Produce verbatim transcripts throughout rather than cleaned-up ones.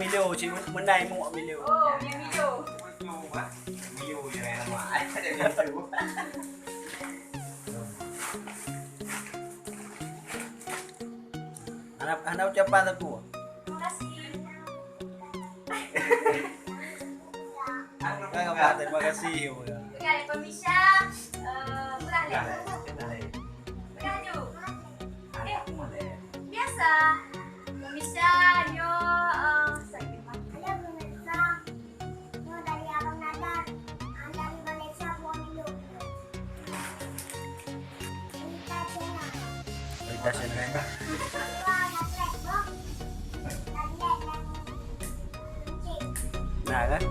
Milo, cik, menai muak Milo. Oh, ya Milo. Milo je nama. Hana, hana ucapan aku. Terima kasih. Kan apa, terima kasih. Peugah lé pemirsa, eh, peugah lé. Peugah ju. Eh, biasa. Pemirsa, nyoe, eh, sakit mah. Halo pemirsa, nyoe dari Abang Nadar. Ah, dari Malaysia, buah minum. Berita siapa? Nah, kan?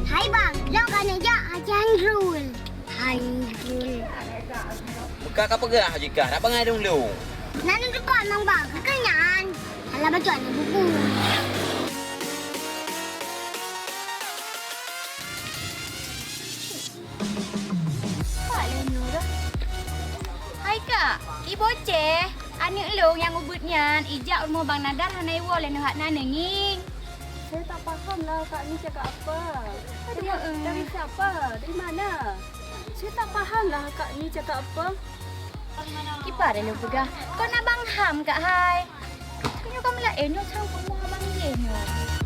Hai bang, lôn ka neujak Haji Hairul. Hairul. Buka ka peugah jika dak bangai dong lu. Nan depan mang bang, keu nyan. Alah bacut aneuk buku. Pak lé nyoe dah. Hai kak, i Boceh, aneuk lôn nyang ubit nyan ijak rumoh Bang Nadar hana iwoe lé neuh hat na neungieng. Saya tak paham lah kak ni cakap apa. Aduh, dari, eh. Dari siapa? Dari mana? Saya tak paham lah kak ni cakap apa. Kiban lôn peugah, kon abang ham kak hai. Keunoe kamoe laén nyoe sang peue abang jih nyoe.